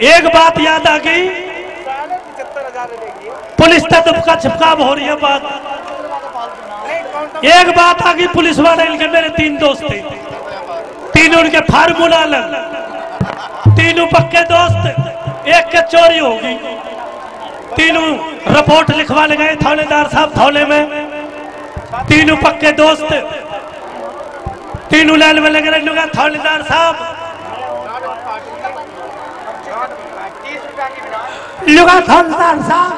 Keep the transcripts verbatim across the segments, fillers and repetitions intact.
एक बात याद आ गई, पुलिस तो दुबका छिपकाव हो रही है बात। एक बात आ गई पुलिस वाले, इनके मेरे तीन दोस्त थे, तीनों उनके फार्मूला अलग, तीनों पक्के दोस्त, एक के चोरी होगी, तीनों रिपोर्ट लिखवा ले गए थानेदार साहब, थाने में तीनों पक्के दोस्त, तीनों लाइन में लगे रहे। लुगा थानेदार साहब, लुगा थानेदार साहब,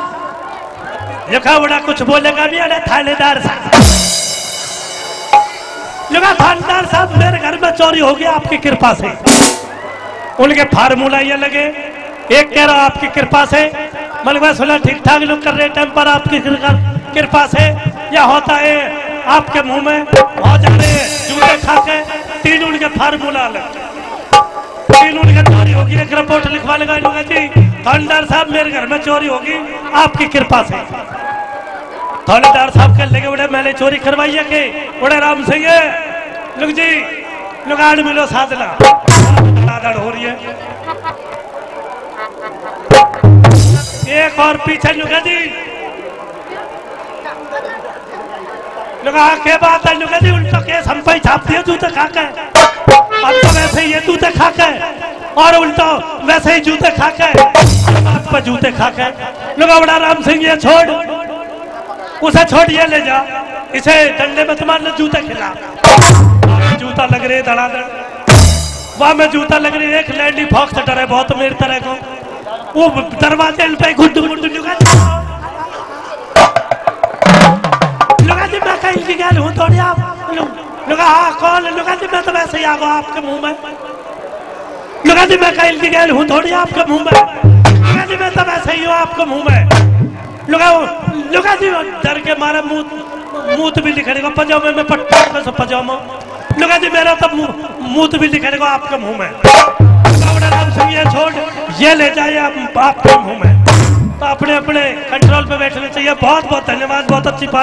लुगा बड़ा कुछ बोलेगा नहीं, अरे थानेदार साहब, लुगा थानेदार साहब, मेरे घर में चोरी होगी आपकी कृपा से। उनके फार्मूला ये लगे, एक कह रहा आपकी कृपा से, मलबा सुलह ठीक ठाक लोग कर रहे टाइम पर आपकी कृपा, कृपा से यह होता है आपके मुंह में, हो जा रहे जूते खा के। तीन उनके फार्मूला अलग, तीन उनके चोरी होगी, एक रिपोर्ट लिखवा लेगा, लुगा जी थानेदार साहब मेरे घर में चोरी होगी आपकी कृपा से। थानेदार साहब के लगे, बड़े मैंने चोरी करवाई है के? बड़े राम सिंह, लुग जी, लुगाड़ मिलो साधना, धड़ाधड़ हो रही है। एक और पीछे लुगा जी, लुगा के बात है लुगा जी, उल्टा केस हम पे ही छाप दिए जूते खा के। हम तो वैसे ही ये जूते खा के और उल्टा वैसे ही जूते खा के, हर बात पर जूते खा के। लुगा बड़ा राम सिंह ये छोड़, उसे छोड़, ये ले जा, इसे डंडे में तो मार ले, जूते खिला। जूता लग रहे धड़ाधड़, वाह में जूता लग रही, एक लैंडी फॉक्स डरे बहुत मेरी तरह को, वो दरवाजे पे गुड्डू गुड्डू लुगा। लुगा जी मैं कहीं की गैल हूँ थोड़ी आप। लु-, लुगा हाँ कौन? लुगा जी मैं तो वैसे ही आ गया आपके मुंह में। लुगा जी मैं कहीं की गैल हूँ थोड़ी आपके मुंह में। लुगा जी मैं तो वैसे ही हूँ आपके मुंह में। लुगा, लुगा जी डर के मारे मूत, मूत भी लिखने को पजामे में पट्टा का सो पजामा। लुगा जी मेरा तो मू-, मूत भी लिखने को आपके मुंह में। बावड़ा राम सिंह ये छोड़, ये ले जाए आप, आपके मुंह में। तो अपने अपने कंट्रोल पे बैठना चाहिए। बहुत बहुत धन्यवाद, बहुत अच्छी बात।